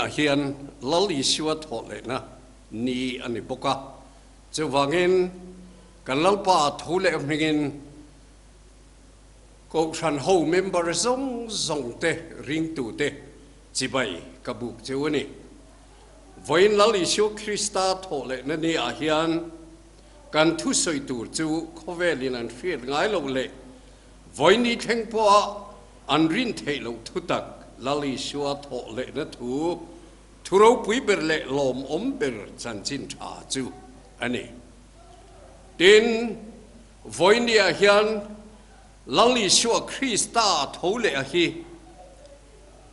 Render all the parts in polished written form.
ah hian Lal Isua thawh lehna ni a ni bawk a, chuvangin kan Lalpa tho leh hmingin Kohhran ho member zawng zawng te ringtute chibai ka buk cheu a ni. Vawiin Lal Isua Krista thawh lehna ni ah hian kan thusawi tur chu khawvelin an hriat ngai loh leh Vawiin i thleng pawha an rin theih loh thutak Lal Isua thawh lehna thu, thu ropui ber leh lawmawm ber chanchin tha chu a ni. Tin, vawiin-ah hian Lal Isua Krista tho leh a hi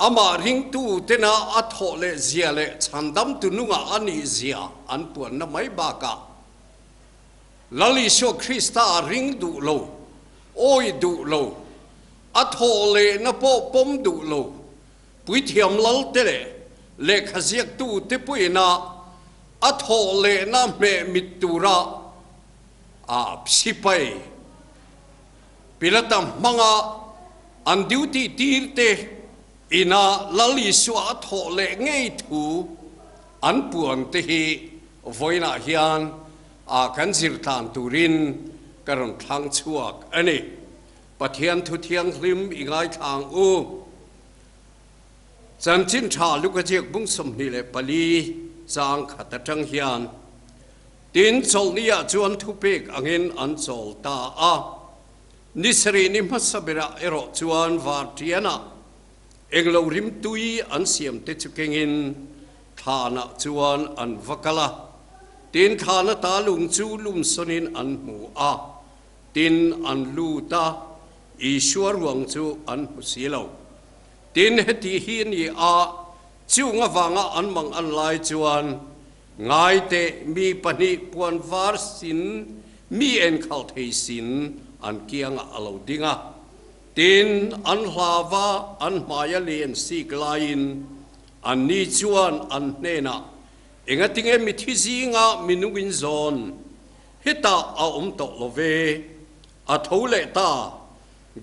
amah ringtu tena a thawh leh zia leh chhandamtu nungah a nih zia an puanna mai bakah, Lal Isua Krista a ring duh lo, awi duh lo, a thawh lehna pawh pawm duh lo, puithiam lal te leh lehkha ziaktu te puiina a thawh lehna hmeh mit tura a sipai Pilata hmanga an duty tir te ina Lal Isua a thawh leh ngei thu an puan te hi vawiinah hian a kan zir tlan turin ka rawn thlang chhuak a ni. Pathian thu thianghlim i ngaithla ang u. Chanchin tha Luka ziak bung 24 chang khat atang hian, Tin, chawlhniah chuan thupek angin an chawl ta a. Ni sarih ni hmasa berah erawh chuan varṭianah englo rimtui an siamte chu kengin Thlanah chuan an va kal a, tin thlana ta lung chu lumsawnin an hmu a, tin an lut a, Isua ruang chu an hmu si lo. Tin heti hi a ni a, chung avanga an mang an lai chuan ngaiteh mi pahnih puan var sin mi enkhalh thei sin an kiangah a lo ding a, tin an hlava an hmaia lian sik laiin Anni chuan an hnenah, Engatinge mithi zinga minungin zawn hetah a awm tawh lo ve? A tho leh ta,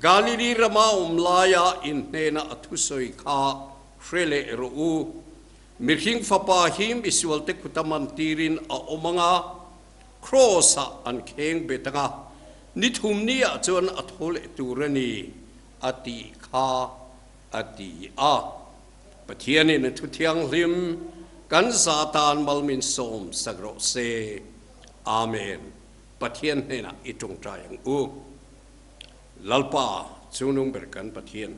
Galili rama awm laia in hnena a thusawi kha hre leh rawh u. Mihring fapa hi misualte khuta man tirin a awm ang a, kraws-ah an kheng bet ang a, ni thum niah chuan a tho leh tur a ni, a tih kha a ti a. Pathianin a thu thianghlim kan za tan mal min sawm sak rawh se. Amen. Pathian hnenah i tawngtai ang u. Lalpa chungnung ber kan Pathian,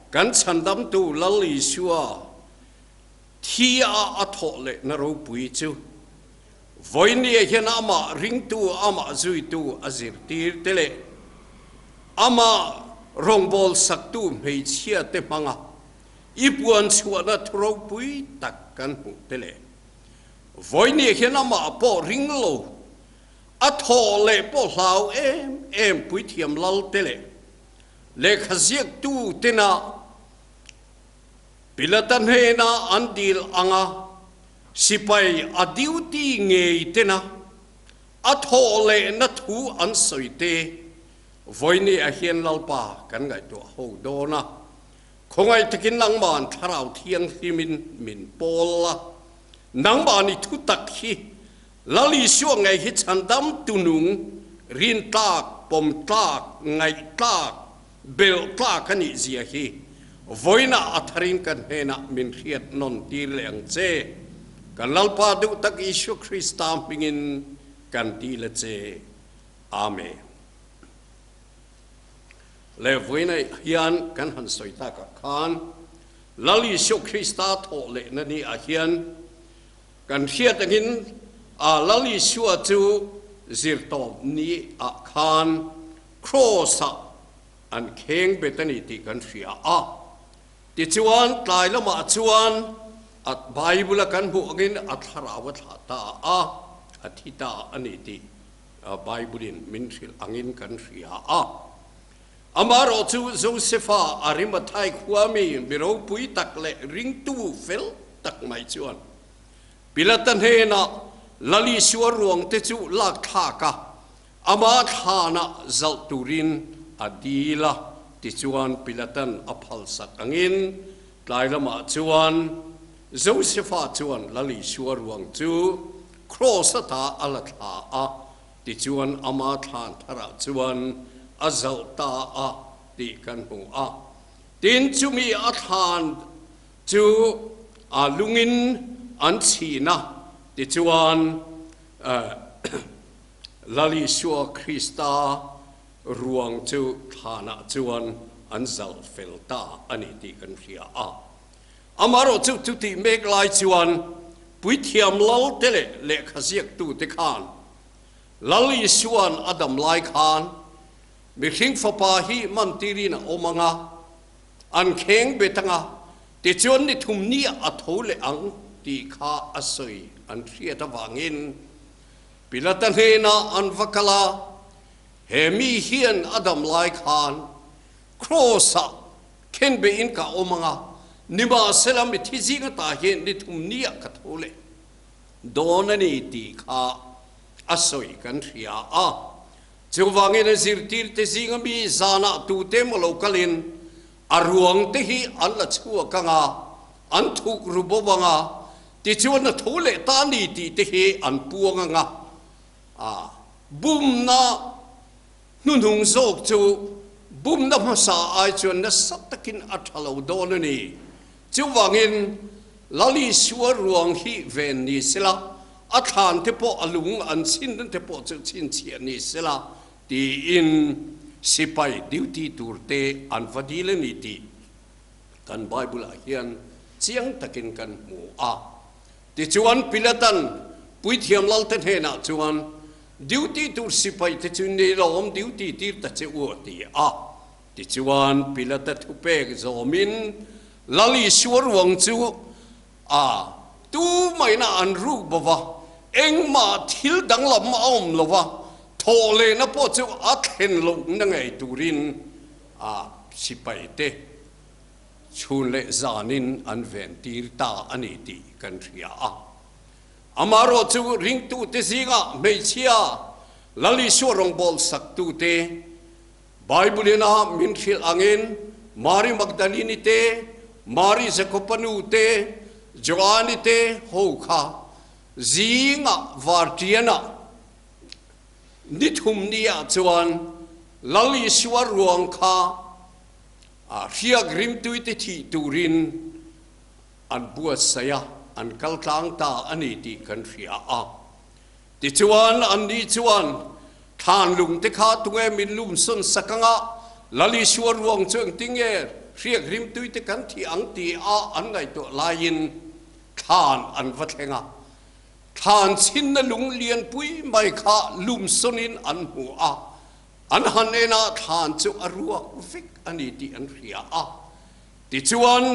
kan chhandamtu Lal Isua thi a a thawh lehna ropui chu vawinia hian amah ringtu, amah zuitu a zirtir te leh amah rawngbâwl saktu hmeichhia te hmanga i puan chhuahna thu ropui tak kan hmuh te leh vawinia hian amah pawh ring lo, a thawh leh pawh hlau em em puithiam lal te leh lehkha ziaktu tena Pilata hnena an dil anga sipai a duty ngei tena a thawh lehna thu an sawi te vawiini ah hian Lalpa kan ngaihtuah ho dawn a, khawngaih takin nangmahn Thlarau Thianghlimin min pawl la, nangmahni thu tak hi Lal Isua ngei hi chhandam tunung, rintlak, pawmtlak, ngaihtlak, Belh tlak a nih zia hi vawiinah a tharin ka hnenah min hriat nawn tir leh ang che. Kan Lalpa duh tak Isua Krista hmingin kan ti la che. Amen. Leh vawiinah hian kan han sawi takah khan Lal Isua Krista thawh lehna ni ah hian kan hriat angin a Lal Isua chu zirtawp ni ah khan Kraws-ah an kheng bet a ni tih kan hria a. Tichuan, tlai lamah chuan a Bible-a kan hmuh angin a thlarau a thlah ta a, a thi ta a ni tih Bible-in min hrilh angin kan hria a. Amaherawh chu Josefa Arimathai khua mi mi ropui tak leh ringtu fel tak mai chuan Pilata hnenah Lal Isua ruangte chu lak thlak a, Amah thlanah zalh turin a dil a, tichuan Pilatan a phalsak angin tlai lamah chuan. Josefa chuan Lal Isua ruang chu kraws ata a la thla a, tichuan ama thlan tharah chuan a zalh ta a tih kan hmu a. Tin, chumi a thlan chu a lungin an chhin a, tichuan Lal Isua Krista ruang chu thlanah chuan an zalh fel ta a ni tih kan hria a. Amaherawh chu chutih mek lai chuan puithiam lal te leh lehkha ziaktute khan Lal Isua'n a dam lai khan mihring fapa hi mantirin a awm ang a, an kheng bet ang a, tichuan ni thum niah a tho leh ang tih kha a sawi an hriat avangin Pilata hnenah an va kal a, he mi hian a dam lai khan Kraws-ah Khenbeiin ka awm ang a, nimahsela mithi zing atah hian ni thum niah ka tho leh dawn a ni tih kha a sawi kan hria a. Chuvangin a zirtirte zinga mi zanah tute emaw lo kalin a ruang te hi an la chhuak ang a, an thuk ru bo ang a, tichuan a tho leh ta a ni tih te hi an puang ang a, a bumna Hnuhnung zawk chu bumna hmasa ai chuan nasa takin a tha lo dawn a ni. Chuvangin Lal Isua ruang hi ven ni sela, a thlan te pawh a lung an chhin te pawh chu chhinchhiah ni sela tiin sipai duty tur te an va dil a ni tih kan Bible ah hian chiang takin kan hmu a. Tichuan Pilatan puithiam Lalte hnenah chuan Duty tur sipai te chu ni lawm duty tir ta che u a ti a. Tichuan Pilata thupek zawmin Lal Isua ruang chu a tu maina an ruk bo va, engmah thil danglam a awm lo va, thawh lehna pawh chu a thlen lohna ngei turin a sipai te chhun leh zanin an ven tir ta a ni tih kan hria a. Amaherawh chu ringtute zingah hmeichhia Lal Isua rawngbâwl saktute, Bible-in a min hrilh angin Mari Magdalene te, Mari Jakoba nu te, Joani te ho kha zingah varṭianah ni thum niah chuan Lal Isua ruang kha hriak rimtuite thih turin An buatsaih a, an kal tlang ta a ni tih kan hria a. Tichuan, anni chuan thlan lungte kha tunge min lumsawn sak anga Lal Isua ruang chu engtinge hriak rimtuite kan thih ang ti a an ngaihtuah laiin thlan an va thleng a. Thlan chhinna lung lianpui mai kha lumsawnin an hmu a, an han enah thlan chu a ruak vek a ni tih an hria a. Tichuan,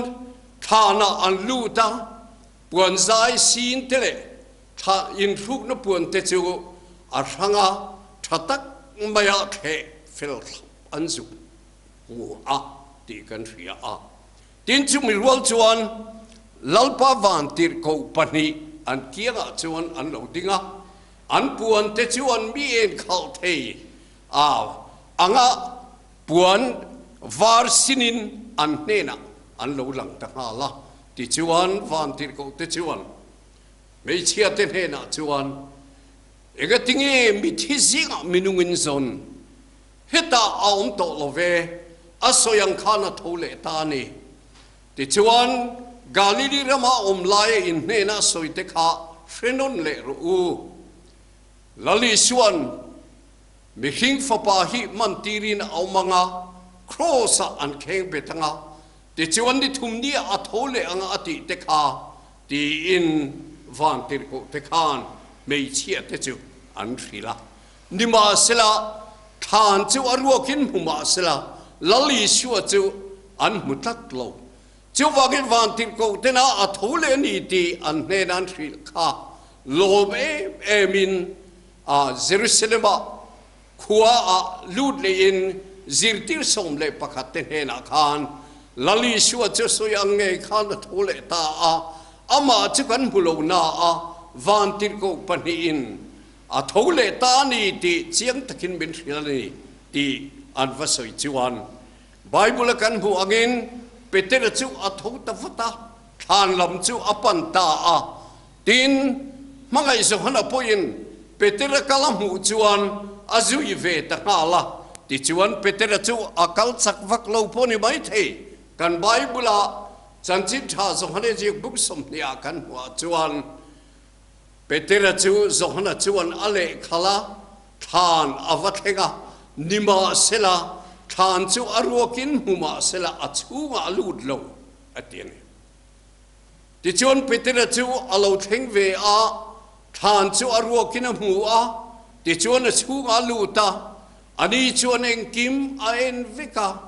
thlanah an lut a, puan zai sin te leh thla inhrukna puan te chu a hrang a, tha tak maia thleh fel thlap an zuk hmu a tih kan hria a. Tin, chumi rual chuan Lalpa vantirhkoh pahnih an kiangah chuan an lo ding a, an puan te chu an mi en khalh thei a anga Puan var sinin an hnenah an lo lang ta nghal a, tichuan vantirhkohte chuan hmeichhiate hnenah chuan, Engatinge mithi zingah minungin zawn hetah a awm tawh lo ve, a sawi ang khan a tho leh ta a ni. Tichuan Galili rama awm laia in hnena sawite kha hre nawn leh rawh u. Lal Isua'n Mihring Fapa hi man tirin a awm ang a, Kraws-ah an kheng bet ang a, tichuan ni thum nia a tho leh ang a tih te kha, tiin vantirhkoh te khan hmeichhia te chu an hrilh a. Nimahsela, thlan chu a ruakin hmu mahsela, Lal Isua chu an hmu tlat lo. Chuvangin vantirhkoh tena a tho leh a ni tih an hnena an hrilh kha lawm em emin A Jerusalem-ah khua ah lut lehin zirtir 11 te hnenah khan Lal Isua chu sawi ang ngei khan a tho leh ta a, amah chu kan hmu lo na a, vantirhkoh pahnihin a tho leh ta a ni tih chiang takin min hrilh a ni tih an va sawi chuan Bible-a kan hmuh angin Petera chu a tho ta vat a. Thlan lam chu a pan ta a. Tin, Hmangaih Johana pawhin Petera kal a hmuh chuan a zui ve ta nghal a. Tichuan, Petera chu a kal chak vak lo pawh ni maithei. Kan Bible-a Chanchin Tha Johane ziak buk sawmhniah kan hmuhah chuan Petera chu Johana chuan a lehkhalh a, thlan a va thleng a, nimahsela thlan chu a ruakin hmu mahsela a chhungah a lut lo a ti a ni. Tichuan Petera chu a lo thleng ve a, thlan chu a ruakin a hmu a, tichuan a chhungah a lut a, ani chuan engkim a en vek a,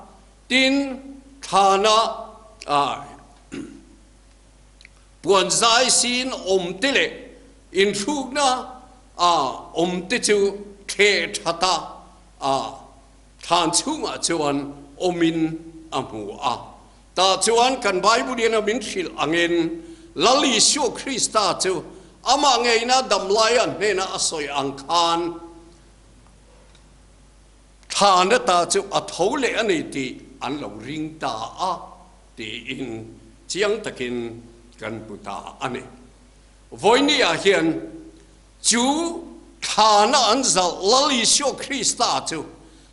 tin thlana puan zai sin awm te leh inhrukna awm te chu thleh that a, thlan chhungah chuan awmin a hmu a. Tah chuan kan Bible in a min hrilh angin Lal Isua Krista chu amah ngeina damlai a hnena a sawi ang khan Thlana ta chu a tho leh a ni tih an lo ring ta a tiin chiang takin kan hmu ta a ni. Vawinia hian chu thlana an zalh Lal Isua Krista chu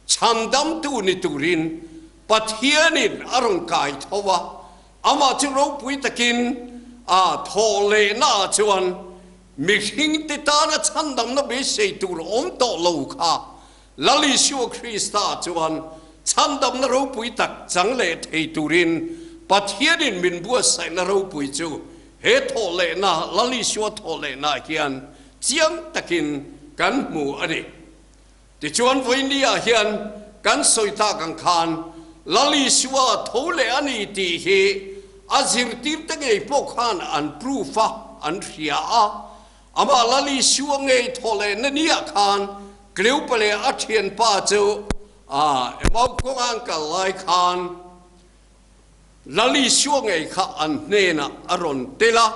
chhandamtu ni turin Pathianin a rawn kai tho a, amah chu ropui takin a thawh lehnaah chuan mihringte tana chhandamna beisei tur awm tawh lo kha Lal Isua Krista chuan chhandamna ropui tak chang leh thei turin Pathianin min buatsaihna ropui chu he thawhlehna, Lal Isua thawhlehnaah hian chiang takin kan hmu a ni. Tichuan vawinia hian kan sawi tak ang khan Lal Isua tho leh a ni tih hi a zirtirte ngei pawh khan an proof a, an hria a. Amah Lal Isua ngei thaw leh na niah khan Cleopa leh a thianpa chu Emau kawnga an kal lai khan Lal Isua ngei kha an hnenah a rawn tel a.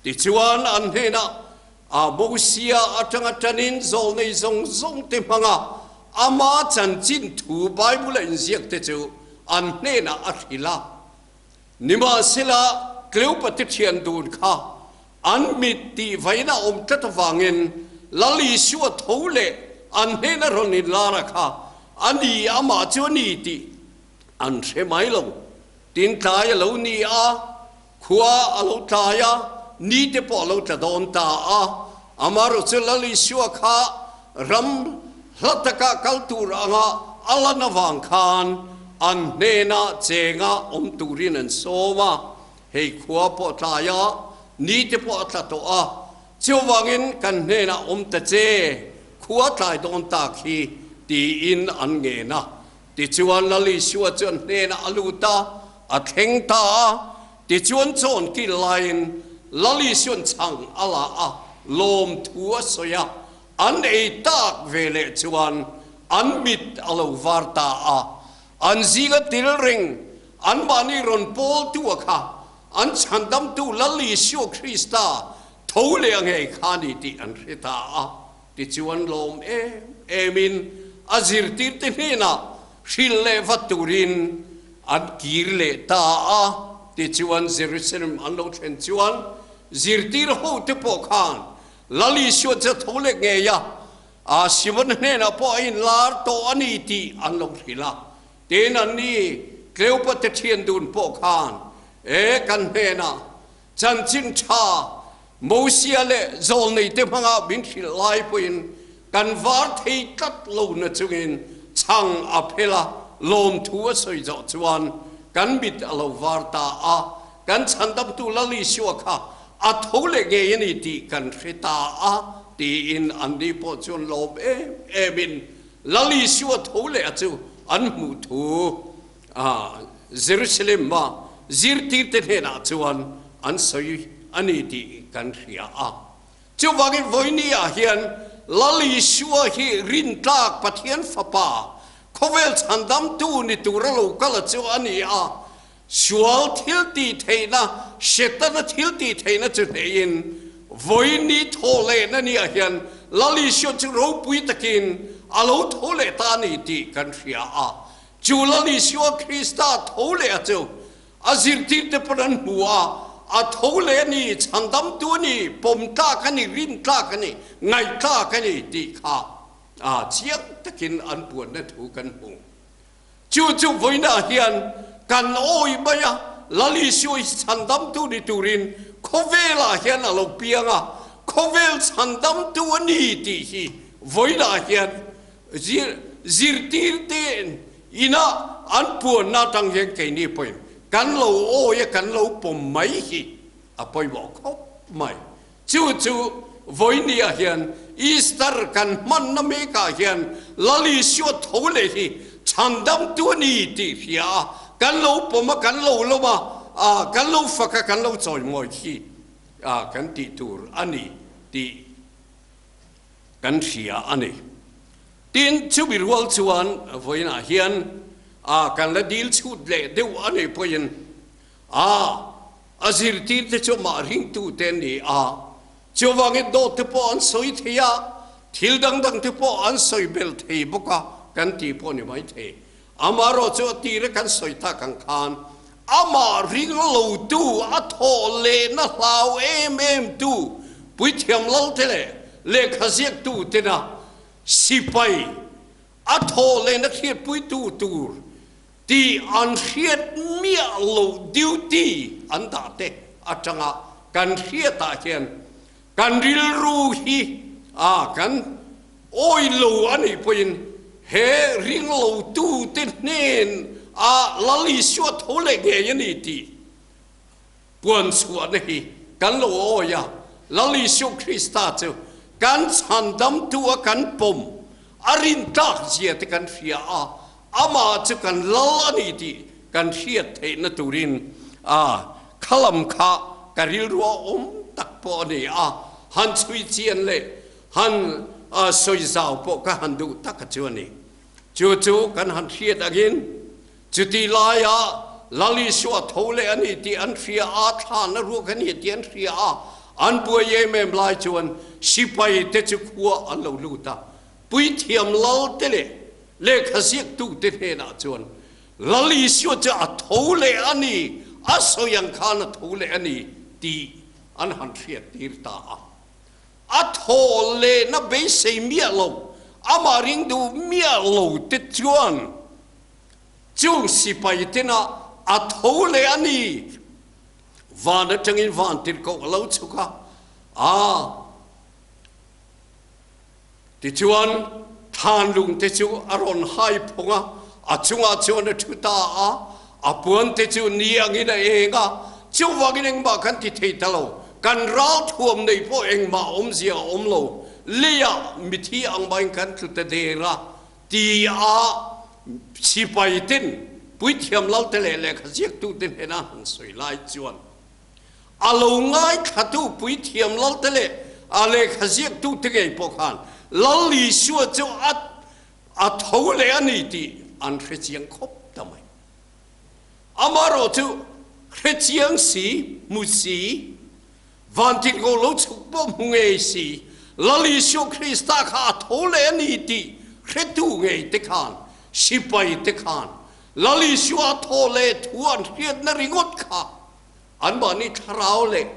Tichuan an hnenah Mosia atanga tanin zawlnei zawng zawng te hmanga ama chanchin thu Bible a inziak te chu an hnenah a hrilh a. Nimahsela Cleopa te thian dun kha An mit tih vaina awm tlat avangin Lal Isua tho leh an hnena rawn inlar a kha a ni, amah chu a ni tih an hre mai lo. Tin tlai a lo ni a, khua a lo tlai a, ni te pawh a lo tla dawn ta a. Amaherawh chu Lal Isua kha ram hla taka kal tur anga a lan avang khan an hnena chenga awm turin an sawm a. Hei khua pawh tlai a, ni te pawh a tla tawh a, chuvangin kan hnenah awm ta che, khua tlai dawn tak hi, tiin an ngen a. Tichuan Lal Isua chu an hnenah a lut a, a thleng ta a. Tichuan chawn kil laiin Lal Isua'n chhang a la a, lawmthu a sawi a, an ei tak ve leh chuan an mit a lo var ta a, an zinga til reng Anmahni rawn pawltu a kha an chhandamtu Lal Isua Krista tho leh a ngei kha a ni tih an hre ta a. Tichuan lawm em emin a zirtirte hnenah hrilh leh vat turin an kir leh ta a. Tichuan Jerusalem an lo thlen chuan zirtir hote pawh khan Lal Isua chu a tho leh ngei a, Simon hnenah pawh a inlar tawh a ni tih an lo hrilh a. Tin, anni Cleopate thian dun pawh khan, E, kan hnenah chanchin tha Mosia leh zawlneite hmangah min hrilh lai pawhin kan var thei tlat lo na chungin chhang a phel a, lawmthu a sawi zawh chuan kan mit a lo var ta a, kan chhandamtu Lal Isua kha a tho leh ngei a ni tih kan hre ta a, tiin anni pawh chuan lawm em emin Lal Isua tho leh a chu an hmuh thu Jerusalem a zirtirte hnenah chuan an sawi a ni tih kan hria a. Chuvangin vawiini ah hian Lal Isua hi rintlak Pathian Fapa, khawvel chhandamtu ni tura lo kal a chu a ni a. Sual thil tih theihna, Setana thil tih theihna chu hneihin vawiini thaw lehna niah hian Lal Isua chu ropui takin a lo tho leh ta a ni tih kan hria a. Chu Lal Isua Krista tho leh a chu a zirtirte pawn an hmu a. A tho leh a ni, chhandamtu a ni, pawm tlak a ni, rin tlak a ni, ngaih tlak a ni tih kha chiang takin an puanna thu kan hmu. Chu chu vawiinah hian kan awi mai a, Lal Isua hi chhandamtu ni turin khawvelah hian a lo piang a, khawvel chhandamtu a ni tih hi vawiinah hian zirtirte'n ina an puanna atang hian keini pawhin kan lo awi a, kan lo pawm mai hi a pawimawh khawp mai. Chu chu vawinia hian Easter kan hmanna mekah hian Lal Isua tho leh hi chhandamtu a ni tih hria a, kan lo pawm a, kan lo lawm a, kan lo fak a, kan lo chawimawi hi kan tih tur a ni tih kan hria a ni. Tin, chumi rual chuan vawiinah hian kan la dil chhut leh deuh a nih pawhin A, a zirtirte chu amah ringtute an ni a, chuvangin dawtte pawh an sawi thei a, thil dang dangte pawh an sawi bel thei bawk a, kan tih pawh ni mai thei. Amaherawh chu a tira kan sawi tak ang khan, amah ring lotu, a thawh lehna hlau em em tu puithiam lalte leh lehkha ziaktutena sipai a thawh lehna hriatpuitu tur Tih an hriat miah loh duty an dah te atanga kan hriatah hian kan rilru hi a kan awi lo a nih pawhin he ring lo tute hnen a Lal Isua tho leh ngei a ni tih puan chhuahna hi kan lo awi a, Lal Isua Krista chu kan chhandamtu a kan pawm a rintlak zia te kan hria a, amah chu kan lal a ni tih kan hriat theihna turin a khalam kha ka rilru a awm tak pawh a ni a, han chhui chian leh han sawi zau pawh ka han duh tak a chu a ni. Chu chu kan han hriat angin chutih laia Lal Isua tho leh a ni tih an hria a, thlan a ruak a ni tih an hria a, an buai em em lai chuan sipai te chu khua an lo lut a, Puithiam lal te leh lehkha ziaktute hnenah chuan, Lal Isua chu a tho leh a ni, a sawi ang khan a tho leh a ni tih an han hriattir ta a. A thaw lehna beisei miah lo, amah ring duh miah lo te chuan chung sipai tena a tho leh a ni. Van atangin van tirhkoh a lo chhuk a, a. Tichuan, thlan lungte chu a rawn hai phawng a, a chungah chuan a thu ta a, a puante chu ni angin a eng a, chuvangin engmah kan ti thei ta lo, kan ralthuam nei pawh engmah awmzia a awm lo, leiah mithi ang maiin kan tlu ta der a, ti a sipai ten puithiam lalte leh lehkha ziaktute hnena han sawi lai chuan, A lo ngaithlatu puithiam lalte leh a lehkha ziaktute ngei pawh khan Lal Isua chu a a tho leh a ni tih an hre chiang khawp ta mai. Amaherawh chu hre chiang si, hmu si, vantirhkoh lo chhuk pawh hmu ngei si, Lal Isua Krista kha a tho leh a ni tih hretu ngei te khan, sipai te khan Lal Isua a thaw leh thu an hriatna ringawt kha Anmahni thlarau leh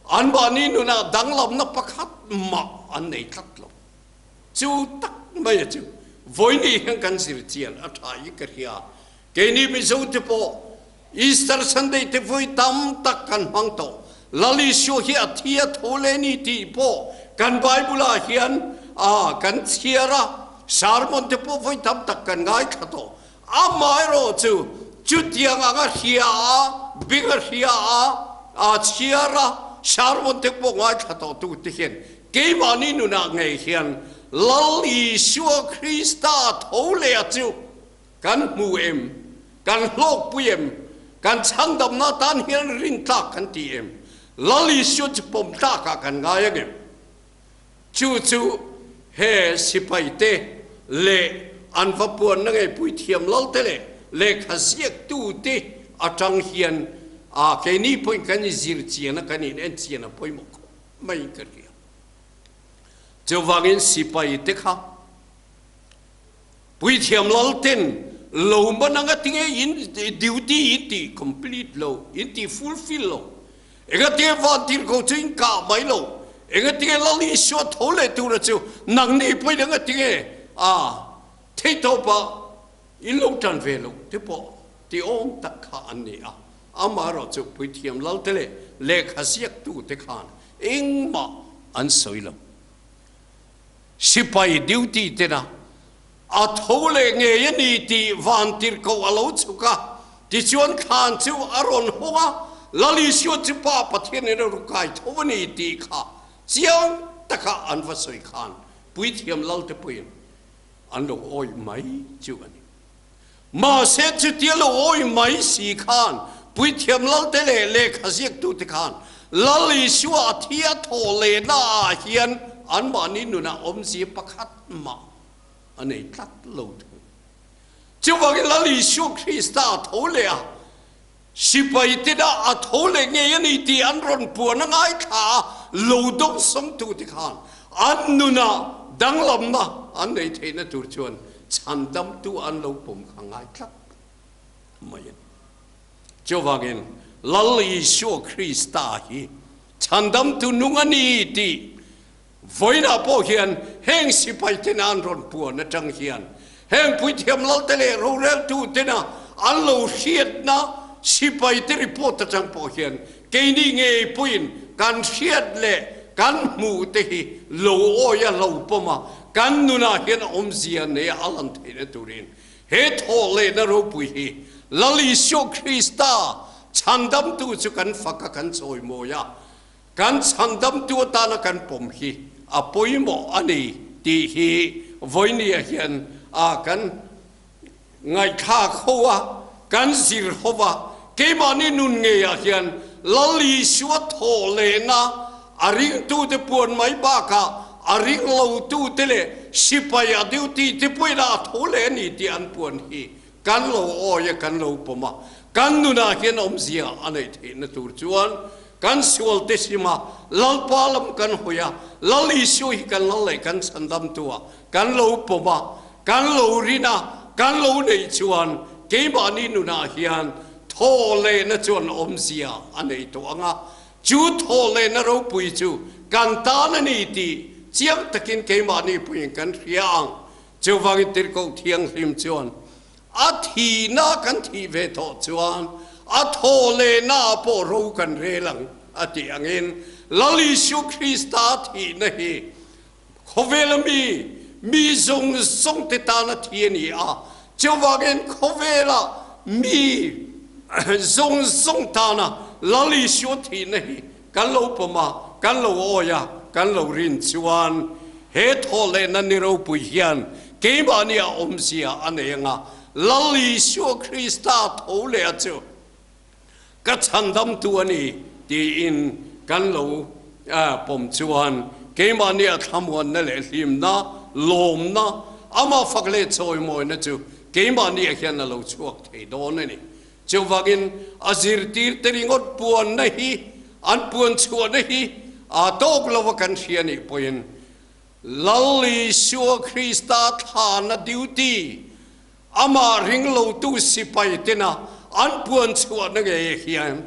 anmahni nunah danglamna pakhat mah an nei tlat lo. Chu tak mai a chu vawiini hian kan zir chian a tha in ka hria. Keini Mizo te pawh Easter Sunday te vawi tam tak kan hmang tawh. Lal Isua hi a thi a tho leh ni tih pawh kan Bible ah hian kan chhiar a, sermon te pawh vawi tam tak kan ngaithla tawh. Amaherawh chu chutiang ang a hria a, bing a hria a, a chhiar a, sermon te pawh ngaithla tawh tu te hian keimahni nunah ngei hian Lal Isua Krista tho leh a chu kan hmu em? Kan hlawkpui em? Kan chhangdamna atan hian rintlak kan ti em? Lal Isua chu pawmtlakah kan ngai ang em? Chu chu he sipaite leh an va puanna ngei puithiam lalte leh lehkha ziaktute atang hian a keini pawhin kan inzir chian a, kan inen chian a pawimawh khawp maiin ka hria. Chuvangin sipaite kha puithiam lalten lo man anga tinge in duty in ti complete lo, in ti fulfill lo. Engatinge vantirhkoh chu in kah mai lo? Engatinge Lal Isua tho leh tura chu nangni pawhin engatinge a theihtawpa in lo tan ve loh te pawh ti awm tak kha an ni a. Amaherawh chu puithiam Lalte leh lehkha ziaktute khan engmah an sawi lo. Sipai duty tena a tho leh ngei a ni tih vantirhkoh a lo chhuk a, tichuan thlan chu a rawn hawng a, Lal Isua chu Pa Pathianin a ru kai tho a ni tih kha chiang taka an va sawi khan puithiam Lalte pawhin an lo awih mai chu a ni. Mahse chutia lo awih mai si khan puithiam Lalte leh lehkha ziaktute khan Lal Isua a thi a thawh lehna ah hian anmahni nunah awmzia pakhat mah a nei tlat lo thung. Chuvangin Lal Isua Krista a tho leh a, sipai tena a tho leh ngei a ni tih an rawn puan a ngaithla a, lo dawngsawngtute khan an nunah danglamna an nei theihna tur chuan chhandamtu an lo pawm kha ngai tlat mai a ni. Chuvangin Lal Isua Krista hi chhandamtu nung a ni tih Vawiinah pawh hian heng sipai tena an rawn puan atang hian heng puithiam lalte leh roreltu tena an lo hriatna sipai te report atang pawh hian keini ngei pawhin kan hriat leh kan hmuh te hi lo awi a lo pawm a, kan nunah hian awmzia neia a lan theihna turin he thawh lehna ropui hi Lal Isua Krista chhandamtu chu kan fak a kan chawimawi a. Kan chhandamtu atana kan pawm hi a pawimawh a ni tih hi vawinia hian a kan ngaihthlak ho a, kan zir ho va, keimahni nun ngeiah hian Lal Isua thawh lehna a ringtute puan mai bakah a ring lotute leh sipai a duty te pawhin a tho leh a ni tih an puan hi Kan lo awi a, kan lo pawm a, kan nunah hian awmzia a neih theihna tur chuan kan sual te sim a, Lalpa lam kan hawi a, Lal Isua hi kan lal leh kan chhandamtu a, kan lo pawm a, kan lo rin a, kan lo neih chuan keimahni nunah hian thaw lehna chuan awmzia a nei tawh ang a, chu thaw lehna ropui chu kan tan a ni tih chiang takin keimahni puiin kan hria ang. Chuvangin Tirhkoh Thianghlim chuan a thihna kan thih ve tawh chuan a thaw lehna ah pawh ro kan rel ang a tih angin Lal Isu Krista thihna hi khawvela mi, mi zawng zawng te tana thi a ni a, chuvangin khawvela mi zawng zawng tana Lal Isu thihna hi Kan lo pawm a, kan lo awi a, kan lo rin chuan he thawhlehna ni ropui hian keimahni a awmzia a nei ang a, Lal Isua Krista tho leh a chu ka chhandamtu a ni tiin kan lo pawm chuan keimahni a thlamuanna leh hlimna, lawmna, amah fak leh chawimawina chu keimahni ah hian a lo chhuak thei dawn a ni. Chuvangin a zirtirte ringawt puanna hi, an puan chhuahna hi aa tawk lova kan hria nih pawhin Lal Isua Krista thlana duty, amah ringlotu sipai tena an puan chhuahna ngei hian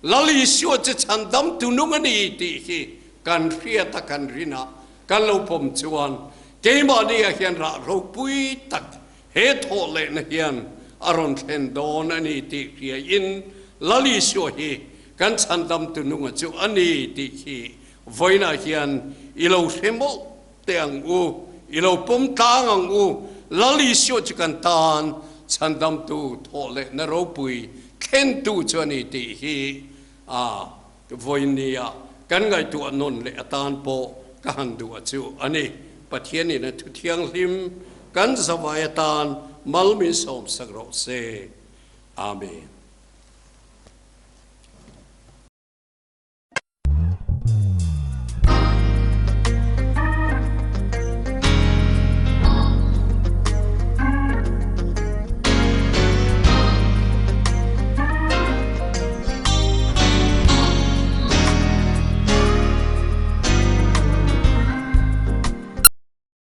Lal Isua chu chhandamtu nung a ni tih hi kan hriat a kan rin a, kan lo pawm chuan keimahni ah hian rah ropui tak He thawhlehna hian a rawn thlen dawn a ni tih hriaiin Lal Isua hi kan chhandamtu nunga chu a ni tih hi vawiinah hian i lo hre mawlh teh ang u, i lo pawm tlang ang u. Lal Isua chu kan tan chhandamtu thawhlehna ropui thlentu chu a ni tih hi a vawiinnia kan ngaihtuah nawn leh atan pawh ka han duh a chu a ni. Pathianin a thu thianghlim kan zavai atan mal min sawmsak rawh se. Amen.